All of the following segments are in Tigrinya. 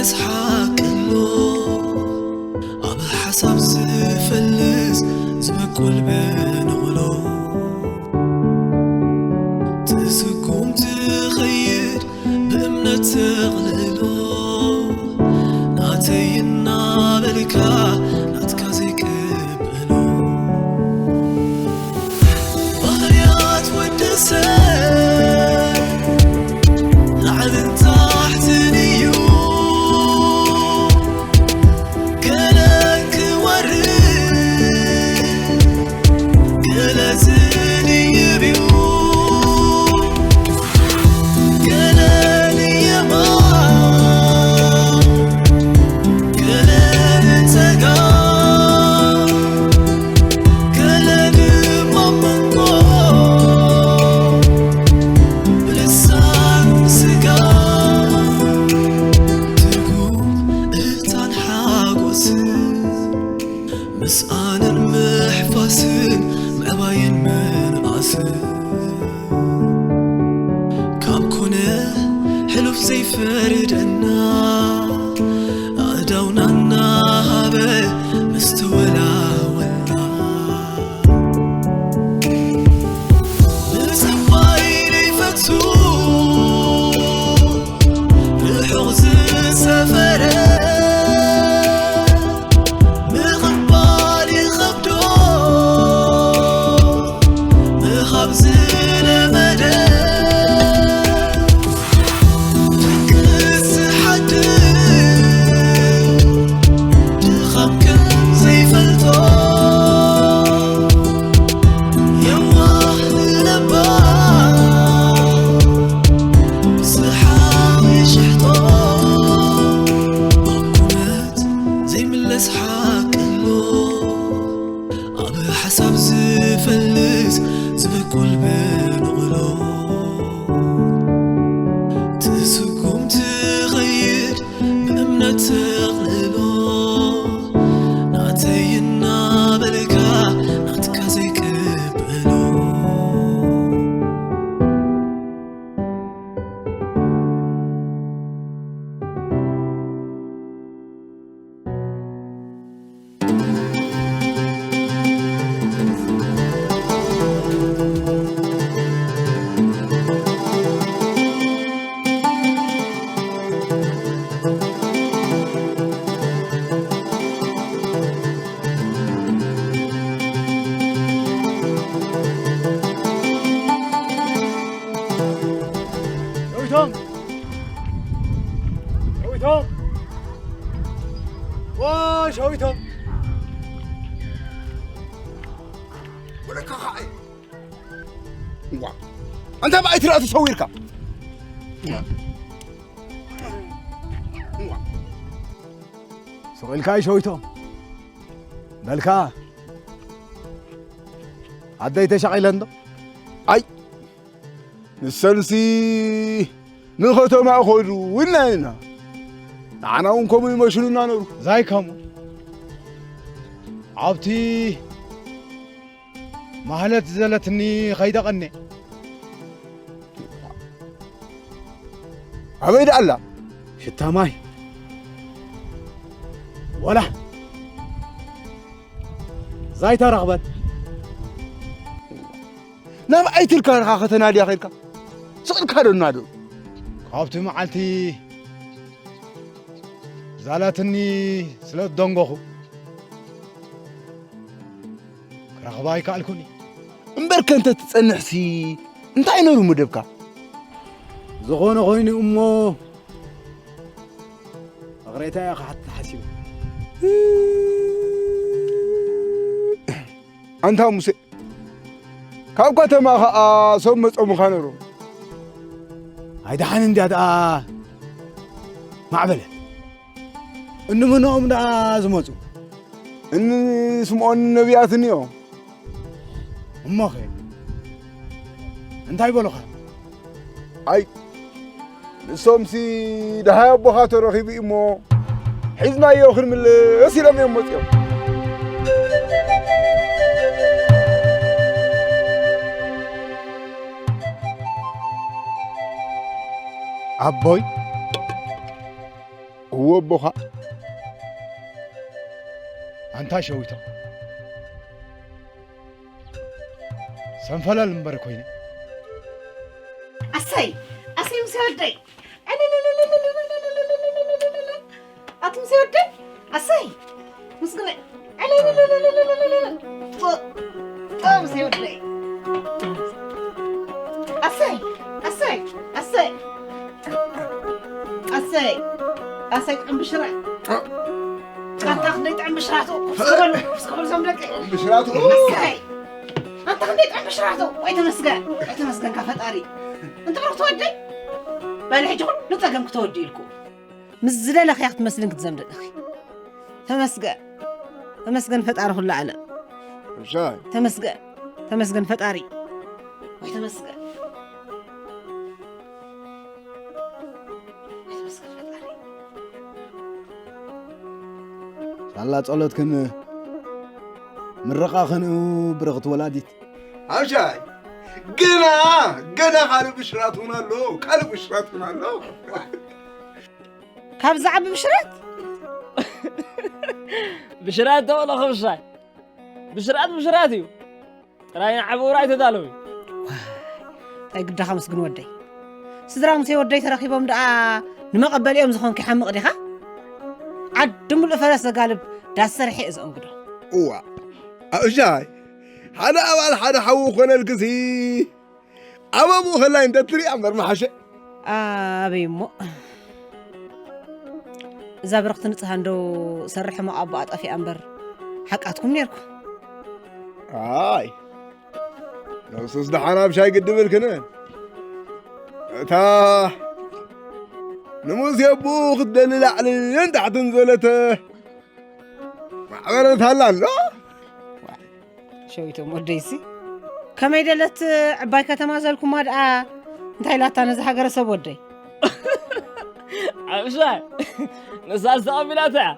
ዝሓቅሎ ኣብ ሓሳብ ዝፈልስ ዝበቁል ብንቕሎ ትስጉም ትኸይድ ብእምነት ተቕልሎ ናተይ እናበልካ ናትካ ዘይቅበሎ ባህርያት ወዲ ሰብ ላዕልን ታሕትን እዩ ገለ ክወርድ ገለ ዝድይብ እዩ ገለ ንየማን ገለ ንጸጋም ገለ ድማ መንጎ ብልሳን ስጋ ትርጉም እልልታን ሓጎስን ምስኣንን ምሕፋስን ምዕባይን ምንኣስን ካብ ኮነ ሕሉፍ ዘይፈርደና ኣእዳውና እናሃበ ምስተወላወልና ምጽዋይ ዘይፈቱ ርሑቕ ዝሰፈረ ምቕባል ይኸብዶ ምሃብ ዝለመደ ድግስ ዝሓድር ድኻም ከም ዘይፈልጦ የዋህ ንለባም ዝሓዊ ሽሕጦ ኣብ ኩነት ዘይምለስ ሓቂ ኣሎ ኣብ ሓሳብ ዝፈልስ ዝበቁል ብንቕሎ ትስጉም ትኸይድ ብእምነት ተቕልሎ ናተይ እናበልካ ናትካ ዘይቅበሎ ሸዊቶም! ሸዊቶም! ዋ ሸዊቶም! ወለካ ኸዓ እዋ ኣንታ ብኣይ ትረኣ ተሰዊርካ እዋ ስቕ ኢልካ ይሸዊቶም በልካ ኣደይ ተሻቒለን ዶ ኣይ ንሰንሲ ንኸተማ ኸዱ ውልና ኢና ንዓና እውን ከምኡ ይመሽሉና ነሩ ዛይ ከምኡ ኣብቲ ማህለት ዝዘለትኒ ኸይደቐኔ ኣበይ ደኣ ኣላ ሽታ ማይ ወላ ዛይታ ረኽበት ናብ ኣይትልካ ርኻ ከተናድያ ኸድካ ስቕልካ ዶ ናዶ ካብቲ መዓልቲ ዛላትኒ ስለ ደንጎኹ ክረኽባ ኣይከኣልኩን እምበር ከንተ ትጸንሕሲ እንታይ ነሩ መደብካ ዝኾነ ኮይኑ እሞ እቕሬታ እያ ክሓትት ሓሲበ ኣንታ ሙሴ ካብ ከተማ ኸኣ ሰብ መጾሙኻ ነሩ ኣይደሓን እንድያ ደኣ ማዕበለ እንምንኦም ደኣ ዝመጹ እኒ ስምዖን ነቢያት እኒኦ እሞኸ እንታይ በሉኻ ኣይ ንሶምሲ ደሃይ ኣቦኻ ተረኺቡ እሞ ሒዝናዮ ክንምለስ ኢሎም እዮም መፂኦም ኣቦይ ወቦኻ ኣንታ ሸዊቶም ሰንፈላል እምበር ኮይነ። ኣሰይ ኣሰይ፣ ምስ ወደይ ኣቱም ሲወደይ ኣሰይ ምስግነ ጣም ሲወደይ ኣሰይ ኣሰይ ኣሰይ ኣሰይ ኣሰይ ጥዕም ብሽራ ኣታ ክንደይ ጥዕም ብሽራቱ ክስበሉ ክስበሉ ዞም ደቂ ብሽራቱ ኣሰይ ኣታ ክንደይ ጥዕም ብሽራቱ ወይ ተመስገን ወይ ተመስገን ካ ፈጣሪ እንተ ብርክቲ ወደይ በል ሕጂ ኩሉ ጸገም ክተወዲ ኢልኩ ምስ ዝደለኽያ ክትመስልን ክትዘምደለኺ ተመስገን ተመስገን ፈጣሪ ኩሉ ዓለም ሻይ ተመስገን ተመስገን ፈጣሪ ወይ ተመስገን ወይ ተመስገን ፈጣሪ ሳላ ጸሎትክን ምርቓኽን እዩ ብርኽቲ ወላዲት ኣሻይ ገና ገና ካልእ ብሽራት እውን ኣሎ ካልእ ብሽራት እውን ኣሎ ካብ ዝዓቢ ብሽራት ብሽራት ተብሎ ከምሻይ ብሽራት ብሽራት እዩ ጥራይ ንዓቢ ውራይ ተዳለዊ እንታይ ግዳኻ ምስግን ወደይ ስድራ ሙሴ ወደይ ተረኺቦም ደኣ ንመቐበሊኦም ዝኾንኪ ሓምቕ ዲኻ ዓዲ ሙሉእ ፈረስ ዘጋልብ ዳሰርሐ እየ ዘእንግዶ እዋ ኣሻይ ሓደ ኣባል ሓደ ሓዉ ኮነልክሲ ኣብ ኣብኡ ከላይ እንተ ትሪኣ እምበር መሓሸ ኣበይ እሞ እዛ ብርኽቲ ንጽሃ እንደው ሰርሕ እሞ ኣቦኣ ጠፊኣ እምበር ሓቃትኩም ነርኩም ኣይ ነብሱስ ደሓን ኣብ ሻይ ግድብ እልክን እታ ንሙሴ ኣቦኡ ክትደሊ ላዕልን ታሕትን ዝበለተ ማዕበረት ኣላ ኣሎ ሸዊቶም ወደይሲ ከመይ ደለት ዕባይ ከተማ ዘልኩማ ደኣ እንታይ ላታ ነዚ ሃገረ ሰብ ወደይ ኣብሻ ንሳስ ተቐቢላታ እያ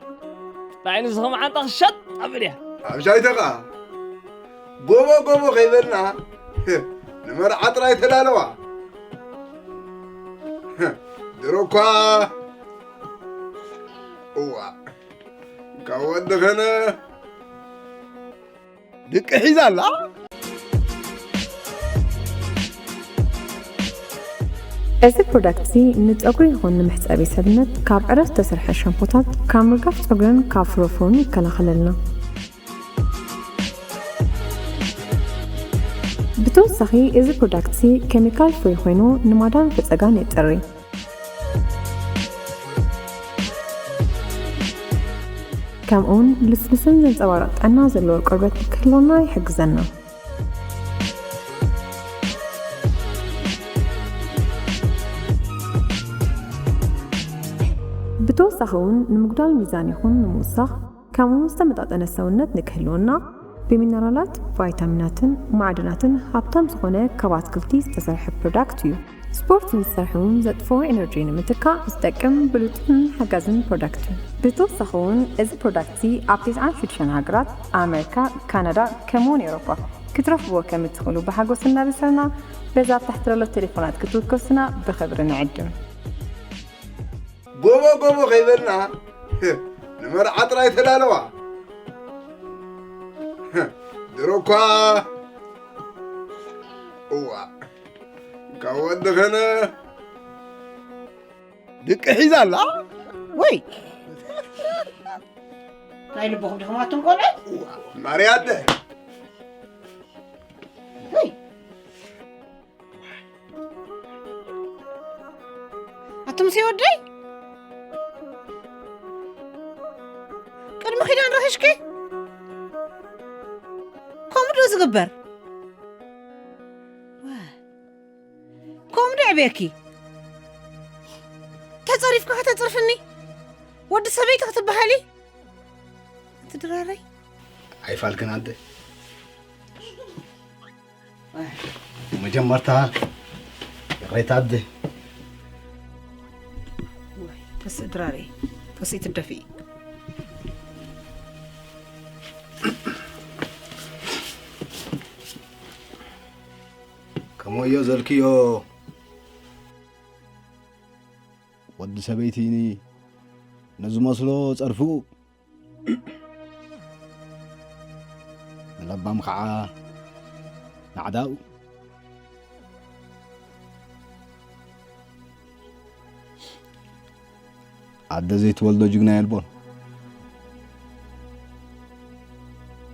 ጥራይ ንስኹም ዓንጣ ክሸጥ ኣብል እያ ኣብሻይ ተኻ ጎቦ ጎቦ ከይበልና ንመርዓ ጥራይ ተዳለዋ ድሮ እኳ እዋ ካብ ወዲ ኸነ ድቂ ሒዛ ኣላ እዚ ፕሮዳክት እዚ ንፀጉሪ ይኹን ንምሕፀቢ ሰብነት ካብ ዕረ ዝተሰርሐ ሻምፖታት ካብ ምርጋፍ ፀጉርን ካብ ፍሮፎን ይከላኸለልና። ብተወሳኺ እዚ ፕሮዳክት እዚ ኬሚካል ፍሪ ኮይኑ ንማዳን ፈፀጋን የፅሪ። ከምኡውን ልስሉስን ዘንጸባርቕ ጥዕና ዘለዎ ቆርበት ንክህልወና ይሕግዘና። ብተወሳኺ እውን ንምጉዳል ሚዛን ይኹን ንምውሳኽ ከምኡ ዝተመጣጠነ ሰውነት ንክህልወና ብሚነራላት፣ ቫይታሚናትን ማዕድናትን ሃብታም ዝኾነ ካብ ኣትክልቲ ዝተሰርሐ ፕሮዳክት እዩ። ስፖርት ንዝሰርሑ እውን ዘጥፍኦ ኤነርጂ ንምትካእ ዝጠቅም ብሉጽን ሓጋዝን ፕሮዳክት እዩ። ብተወሳኺ እውን እዚ ፕሮዳክት እዚ ኣብ ተስዓን ሽዱሽተን ሃገራት ኣመሪካ፣ ካናዳ ከምኡውን ኤውሮጳ ክትረኽብዎ ከም እትኽእሉ ብሓጎስ እናበሰርና በዛ ኣብ ታሕቲ ዘሎ ቴሌፎናት ክትውከሱና ብኽብሪ ንዕድም። ጎቦ ጎቦ ከይበልና ንመርዓ ጥራይ ተዳለዋ ድሮ እኳ እዋ ካብ ወዲ ኸነ ድቂ ሒዛ ኣላ ወይ ናይ ልብኹም ድኽማትኩም ቆልዑ ማርያደ ኣቱም ሲ ወደይ ቅድሚ ኪዳን ረኺሽኪ ከምኡ ዶ ዝግበር ከምኡ ዶ ዕብየኪ ተፀሪፍኪ ከተፅርፍኒ ወዲ ሰበይቲ ክትበሃሊ እቲ ድራረይ ኣይፋልክን ኣደ መጀመርታ ይቕሬታ ኣደ ተስእ ድራረይ ተስእ ትደፊ ከምኡ እዮ ዘልክዮ ወዲ ሰበይቲኒ ንዝመስሎ ጸርፍኡ፣ ንለባም ከዓ ናዕዳኡ። ኣደ ዘይትወልዶ ጅግና የልቦን።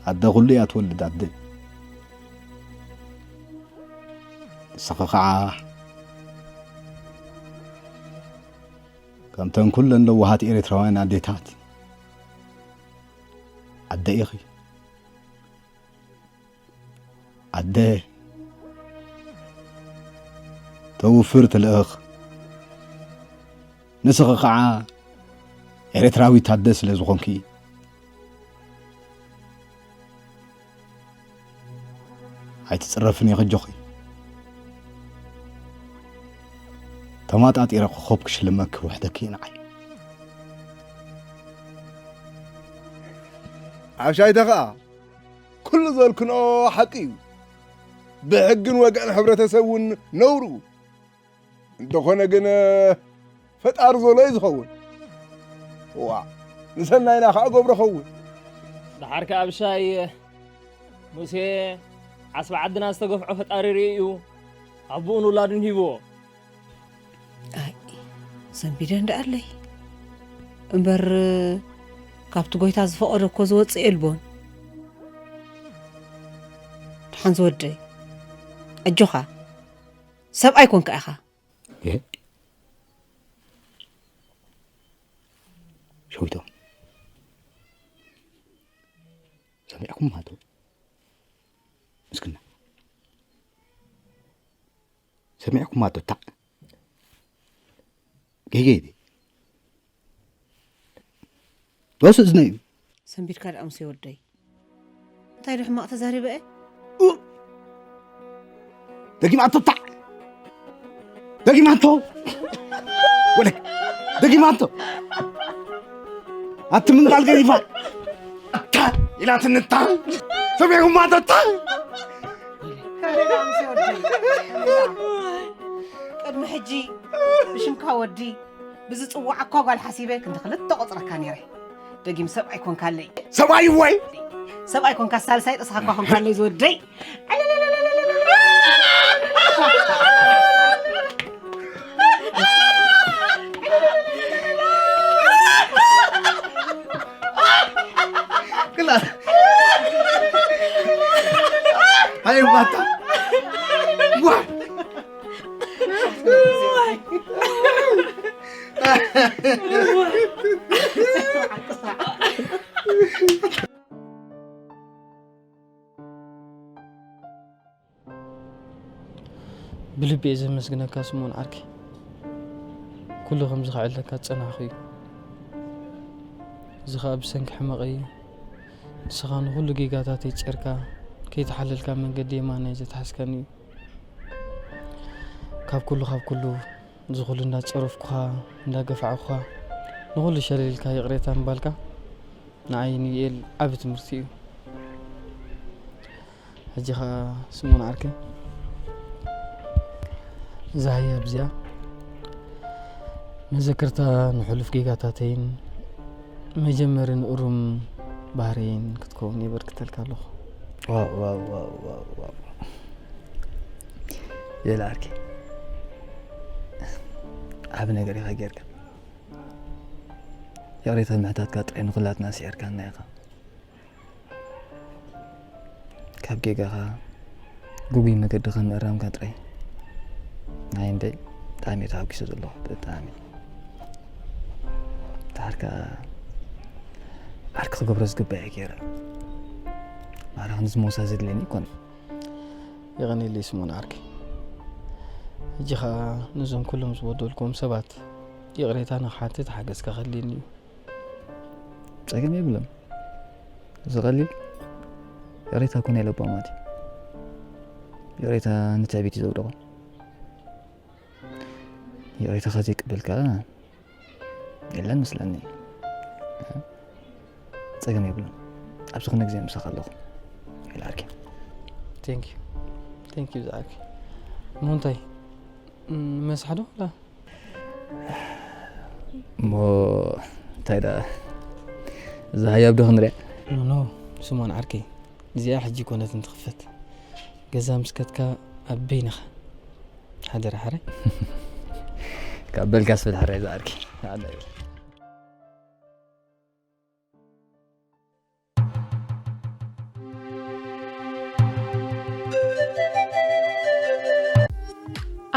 ኣደ ኩሉ እያ ትወልድ ኣደ። ንስኺ ከዓ ከምተን ኩለን ለዋሃት ኤርትራውያን ኣዴታት ኣደ ኢኺ። ኣደ ተውፍር ትልእኽ። ንስኺ ኸዓ ኤርትራዊት ኣደ ስለ ዝኾንኪ ኣይትጽረፍን ኢኺ ኣጆኺ። ተማጣጢረ ኮኾብ ክሽልመኪ ውሕደኪ ንዓይ። ዓሻይተ ኸኣ ኩሉ ዘልክኖ ሓቂ እዩ። ብሕግን ወግዕን ሕብረተሰብ እውን ነውሩ። እንተኾነ ግን ፈጣሪ ዘሎ እዩ ዝኸውን። ዋ ንሰናይና ከዓ ገብሮ ኸውን። ደሓር ከኣ ብሻይ ሙሴ ዓስቢ ዓድና ዝተገፍዖ ፈጣሪ ርእዩ ኣቦኡን ውላዱን ሂብዎ። ኣይ ሰንቢደ እንዳ ኣለይ እምበር ካብቲ ጎይታ ዝፈቐዶ እኮ ዝወፅእ የልቦን። ደሓን ዝወደይ ኣጆኻ ሰብኣይ ኮንካ ኢኻ። ሸዊቶም ሰሚዕኩም ማዶ ምስክና ሰሚዕኩም ማዶ ታዕ ጌጌ ተወስእ ዝነዩ ሰንቢድካ ደኣ ሙሴ ወደይ እንታይ ዶ ሕማቕ ተዛሪበ እየ ደጊማቶ ታዕ ደጊማቶ ወለ ደጊማቶ ኣቲ ምንባል ገሪፋ ኣታ ኢላትንታ ሰሚዕኩም ማቶ ታዕ ቅድሚ ሕጂ ብሽምካ ወዲ ብዝፅዋዓኳ ጓል ሓሲበ ክንዲ ክልተ ቆፅረካ ነይረ ደጊም ሰብኣይ ኮንካለይ ሰብኣይ ወይ ሰብኣይ ኮንካ ሳልሳይ ጠስኻኳ ኮንካለይ ዝወደይ ክላስ ሃይ ባታ ዋ ብልቢ እየ ዘመስግነካ ስምኦን ዓርከይ፣ ኩሉ ከምዚ ከዕለካ ዝጸናሕኩ እዩ። እዚ ኸኣ ብሰንኪ ሕመቐይ እዩ። ንስኻ ንኹሉ ጌጋታተይ ጸርካ ከይተሓለልካ መንገዲ የማነ ዘትሓዝካኒ እዩ። ካብ ኩሉ ካብ ኩሉ እዚ ኩሉ እንዳጸረፍኩኻ እንዳገፋዕኩኻ ንኹሉ ሸለል ኢልካ ይቕሬታ ምባልካ ንዓይ ንዩኤል ዓቢ ትምህርቲ እዩ። ሕጂ ኸኣ ስምኦን ዓርከይ እዛ ህያብ እዚኣ መዘክርታ ንሕሉፍ ጌጋታተይን መጀመሪ ንእሩም ባህርየይን ክትከውን የበርክተልካ ኣለኹ። ዋው ዋው ዋው ዋው ዋው የላ ዓርከይ ዓቢ ነገር ኢኻ ጌርካ። ይቕሬታ ምሕታትካ ጥራይ ንኹላትና ስዒርካና ኢኻ። ካብ ጌጋኻ ግጉይ መገዲ ከም ምእራምካ ጥራይ ናይ እንደ ብጣዕሚ እየ ተሓጒሰ ዘለኹ ብጣዕሚ። ድሓር ከኣ ዓርኪ ክገብሮ ዝግባእ እየ ገይረ። ማራ ክንዚ ሞሳ ዘድልየኒ ኣይኮነን። የቐንየለይ ስምኦን ዓርከይ። ሕጂ ኸኣ ነዞም ኩሎም ዝበደልኩዎም ሰባት ይቕሬታ ንኽሓትት ሓገዝካ ከድልየኒ እዩ። ጸገም የብሉን። እዚ ቀሊል ይቕሬታ እኮ ናይ ለባማት እዩ። ይቕሬታ ንትዕቢት እዩ ዘውድቖ። ይቕሬታኻ ዘይቅበል ከኣ የለን መስለኒ። ጸገም የብሉን። ኣብ ዝኾነ ግዜ ምሳኻ ኣለኹ። ይልኣርኪ። Thank you. Thank you ዝኣርኪ። እሞ እንታይ መሳሕ ዶ? እሞ እንታይ ደኣ፣ እዛ ህያብ ዶ ክንሪኣ? ኖ፣ ኖ፣ ስሞን ዓርከይ፣ እዚኣ ሕጂ ኮነት እንትኽፈት። ገዛ ምስ ከድካ ኣብ በይንኻ። ሓደራ፣ ሓራይ። ካብ በልካስ ፍትሕ፣ ሓራይ፣ እዛ ዓርከይ። ንዓና እዩ።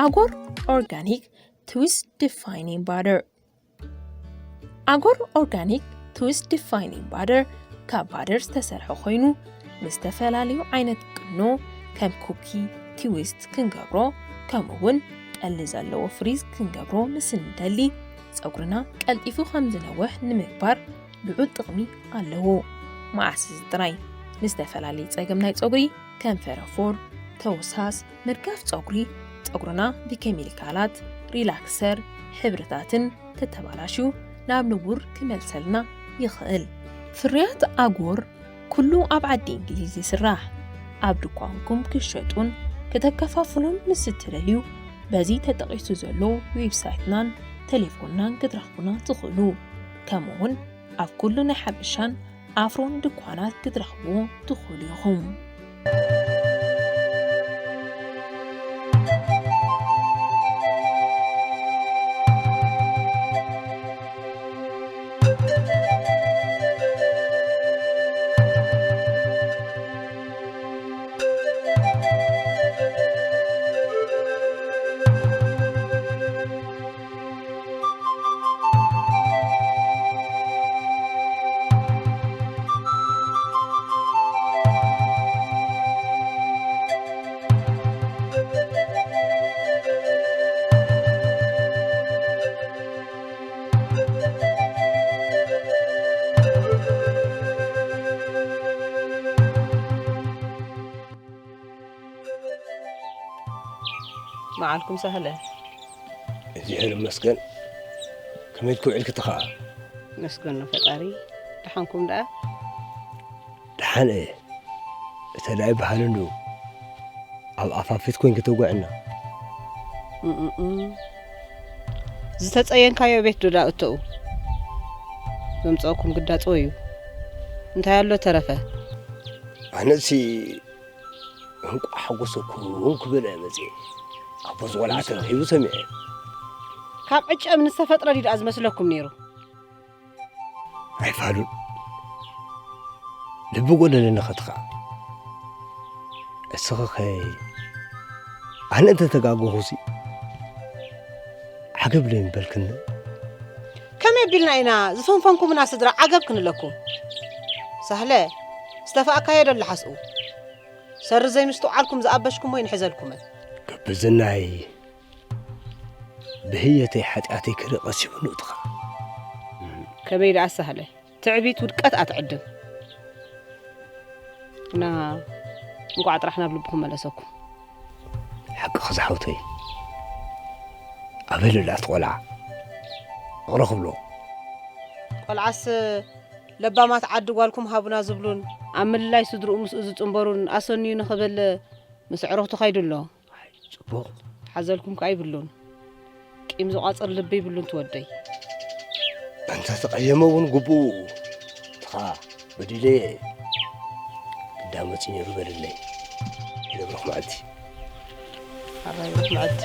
ኣጎር ኦርጋኒክ ትዊስት ዲፋይኒንግ ባተር። ኣጎር ኦርጋኒክ ትዊስት ዲፋይኒንግ ባተር ካብ ባተር ዝተሰርሐ ኮይኑ፣ ንዝተፈላለዩ ዓይነት ቅኖ ከም ኩኪ፣ ትዊስት ክንገብሮ፣ ከምኡ እውን ጠሊ ዘለዎ ፍሪዝ ክንገብሮ ምስ እንደሊ፣ ጸጉርና ቀልጢፉ ከም ዝነውሕ ንምግባር ልዑል ጥቕሚ ኣለዎ። መዓስ እዚ ጥራይ፣ ንዝተፈላለየ ጸገም ናይ ጸጉሪ ከም ፈረፎር፣ ተውሳስ፣ ምርጋፍ ጸጉሪ፣ ጸጉርና ብኬሚካላት፣ ሪላክሰር፣ ሕብርታትን ተተባላሽዩ ናብ ንቡር ክመልሰልና ይኽእል። ፍርያት ኣጎር ኩሉ ኣብ ዓዲ እንግሊዝ ይስራሕ። ኣብ ድኳንኩም ክሸጡን ከተከፋፍሉን ምስ እትደልዩ፣ በዚ ተጠቒሱ ዘሎ ዌብሳይትናን ቴሌፎንናን ክትረኽቡና ትኽእሉ። ከምኡውን ኣብ ኩሉ ናይ ሓበሻን ኣፍሮን ድኳናት ክትረኽብዎ ትኽእሉ ኢኹም። መዓልኩም ሳህለ። እግዚኣብሔር ይመስገን። ከመይ ኢልኪ ውዒልኪ ትኻ? መስገን ነው ፈጣሪ። ደሓንኩም ደኣ? ደሓን እየ። እተ ደኣ ይበሃል እንዱ ኣብ ኣፋፊት ኮይንኪ ተጓዕና። እምእም። ዝተጸየንካዮ ቤት ዶ ደኣ እተኡ? ዘምጸእኩም ግዳጽ ወዩ። እንታይ ኣሎ ተረፈ? ኣነሲ እንቋዕ ሓጎሰኩም ክብል እየ መጽየ። ኣቦ ዝቖልዓ ተረኺቡ ሰሚዐ። ካብ ዕጨም ዝተፈጥረ ድዩ ደኣ ዝመስለኩም ነይሩ? ኣይፋሉን። ልቢ ጎደለኒ ኸትኻ። እስኺ ኸ ኣነ እንተ ተጋገኹሲ ዓገብ ለይምበልክኒ። ከመይ ኣቢልና ኢና ዝፈንፈንኩምና ስድራ ዓገብ ክንለኩም? ሳህለ፣ ዝተፋእካዮ ዶ ኣለሓስኡ? ሰሪ ዘይምስትውዓልኩም ዝኣበሽኩሞ ይንሕዘልኩመን። ግብዝናይ ብህየተይ ሓጢኣተይ ክርኢ ቀሲቡኒ እትኻ። ከመይ ደኣ ሳህለ? ትዕቢት ውድቀት ኣትዕድም። እና እንቋዕ ጥራሕ ናብ ልብኹም መለሰኩም። ሓቅኺ ዝሓውተይ። ኣበይ ልዕላቲ ቆልዓ? እቕረ ክብሎ። ቆልዓስ ለባማት ዓዲ ጓልኩም ሃቡና ዝብሉን፣ ኣብ ምልላይ ስድርኡ ምስኡ ዝጽንበሩን ኣሰንዩ ንኽብል ምስ ኣዕሩኽቱ ከይዱ ኣሎ። ጽቡቕ። ሓዘልኩም ከኣ ይብሉን። ቂም ዝቋጽር ልቢ ይብሉን ትወደይ። እንተ ተቐየመ እውን ግቡኡ። ትኻ በዲለየ። ግዳ መጺ ነይሩ በልለይ። ይነብርኽ መዓልቲ። ኣራይ ብሩኽ መዓልቲ።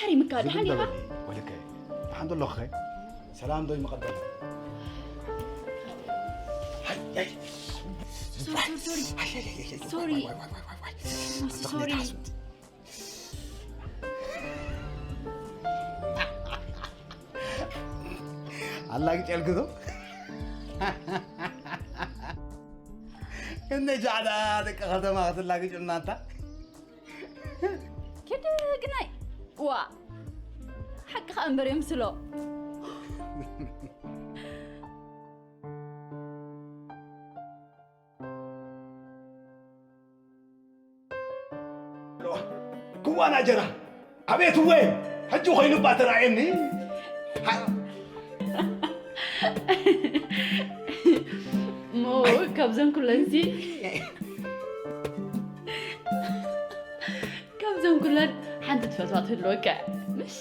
ሓሪምካ ዝብል ደሓን ኢኻ? በሊ፣ ወልከ። ደሓን ዶ ኣለኹ ኸ? ሰላም ዶ ይመቐበል? ሃይ፣ ሃይ። ሶሪ፣ ሶሪ፣ ሶሪ። ሃይ፣ ሃይ፣ ሃይ፣ ሃይ፣ ሶሪ። ዋይ፣ ዋይ፣ ዋይ፣ ዋይ፣ ዋይ። ሶሪ፣ ኣንተ ሶሪ። ከመይ ትሓስብ? ኣላግጨልኩ ዶ? እንደ ጃዕዳ ደቂ ከተማ ክትላግጭልና ኣንታ? ኪድ ግናይ። ዋ፣ ሓቅኻ እምበር የምስሎ። ክዋና ጀራ፣ ኣቤት እወ፣ ሕጂ ኮይኑ እባ ተራእየኒ። እሞ ካብዘን ኩለንሲ፣ ካብዘን ኩለን ሓንቲ ትፈትዋ ትህልወካ፣ ምሽ?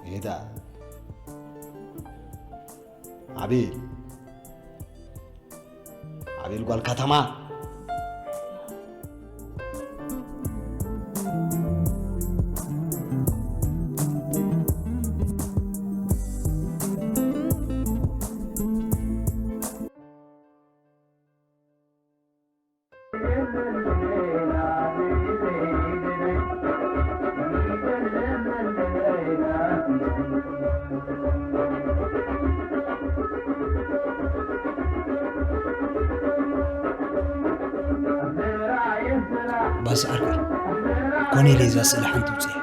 ኤዳ፣ ኣቤል፣ ኣቤል ጓል ከተማ። ባስ ዓርከይ፣ ኮነ ኢለ እዛ ስእሊ ሓንቲ ውፅእ።